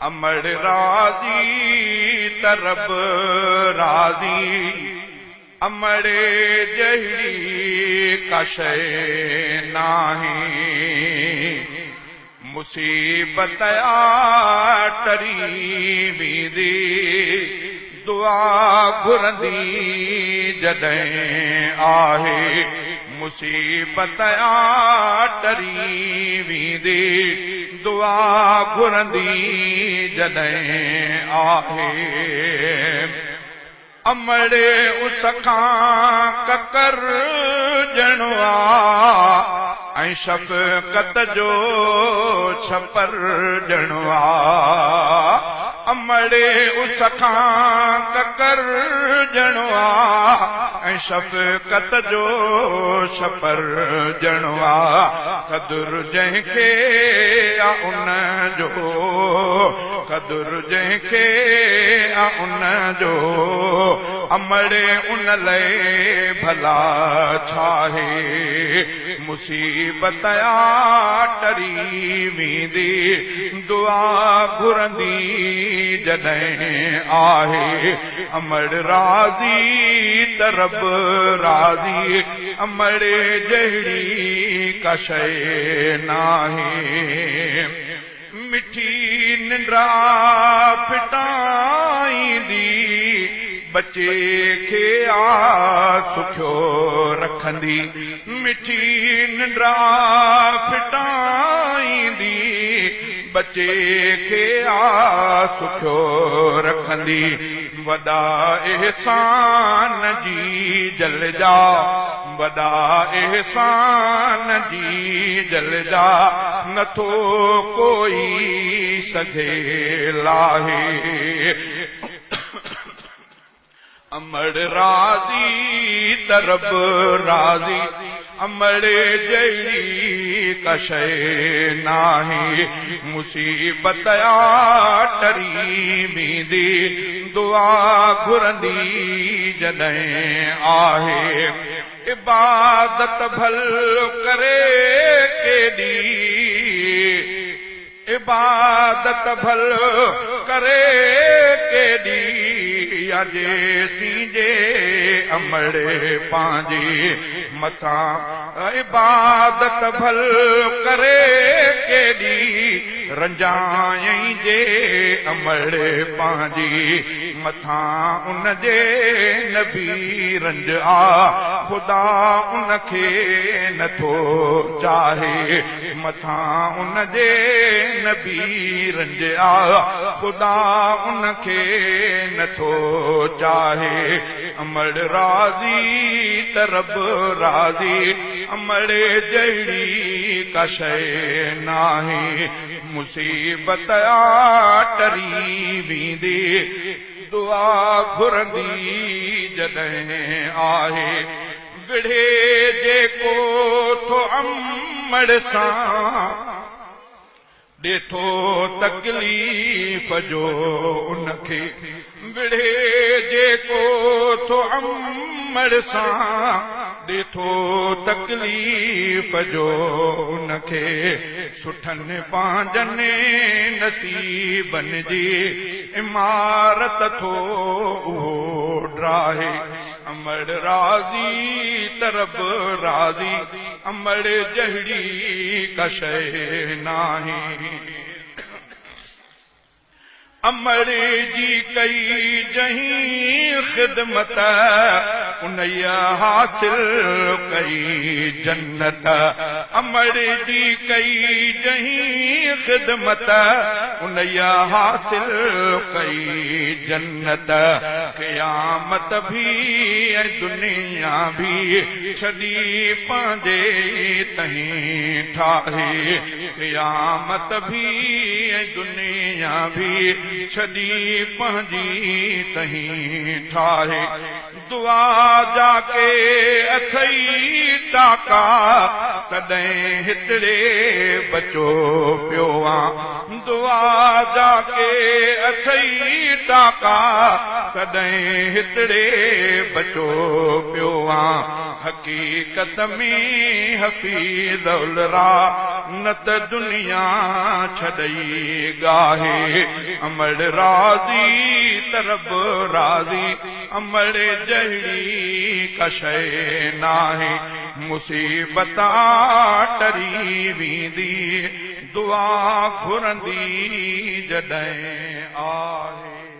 امڙ راضي ته رب راضي، امڙ جهڙي ڪا شيء ناهي. مصيبت آ ٽري ويندي، دعا گهرندي جڏهن آهي. مصيبت آ ٽري ويندي، دعا گهرندي جڏهن آهي. امڙ اس کان ڪڪر ڄڻ آ ۽ شفقت جو ڇپر ڄڻ آ. امڙ اس کان ڪڪر ڄڻ آ ۽ شفقت جو ڇپر ڄڻ آ. قدر جنهن کي آ ان جو، قدر جنهن کي آ ان جو، امڙ ان لئي ڀلا ڇاهي. مصيبت آ ٽري ويندي، دعا گهرندي جڏهن آهي. امڙ راضي ته رب راضي، امڙ جهڙي ڪا شيء ناهي. مٺي ننڊ آ ڦٽائيندي، ٻچي کي آ سکيو رکندي. مٺي ننڊ آ ڦٽائيندي، ٻچي کي آ سکيو رکندي. وڏا احسان جيجل جا، وڏا احسان جيجل جا، نٿو ڪوئي سگهي لاهي. امڙ راضي ته رب راضي، امڙ جهڙي ڪا شيء ناهي. مصيبت آ ٽري ويندي، دعا گهرندي جڏهن آهي. عبادت ڀل ڪري ڪيڏي، عبادت ڀل ڪري ڪيڏي، يا جيسين جي امڙ پنهنجي مٿان. عبادت ڀل ڪري ڪيڏي، رنجائين جي امڙ پنهنجي مٿان. ان جي نبي رنج آ، خدا ان کي نٿو چاهي. مٿان ان جي نبي رنج آ، خدا ان کي نٿو چاهي. امڙ راضي ته رب راضي، امڙ جهڙي ڪا شيء ناهي. مصيبت آ ٽري ويندي، دعا گهرندي جڏهن آهي. وڙهي جيڪو ٿو امڙ سان، ڏي ٿو تڪليف جو ان کي. وڙهي جيڪو ٿو امڙ سان، ڏي ٿو تڪليف جو ان کي. سٺن پنهنجن نصيبن جي عمارت ٿو اهو ڊاهي. امڙ راضي ته رب راضي، امڙ جهڙي ڪا شيء ناهي. امڙ جي ڪئي جنهن خدمت، انهيء حاصل ڪئي جنت. امڙ جي ڪئي جنهن خدمت، انهيء حاصل ڪئي جنت. قيامت ڀي ۽ دنيا ڀي ڇڏي پنهنجي تهين ٺاهي. قيامت ڀي ۽ دنيا ڀي ڇڏي پنهنجي تهين ٺاهي. دعا جا ڪي اٿئي ٽاڪا، تڏهن هتڙي بچو پيو آن. دعا جا ڪي اٿئي ٽاڪا، تڏهن هتڙي بچو پيو آن حقيقت ۾ حفيظ الرا نه ته دنيا ڇڏئي ڳاهي امڙ راضي ته رب راضي امڙ جهڙي ڪا شيء ناهي مصيبت آ ٽري ويندي دعا گهرندي جڏهن آهي.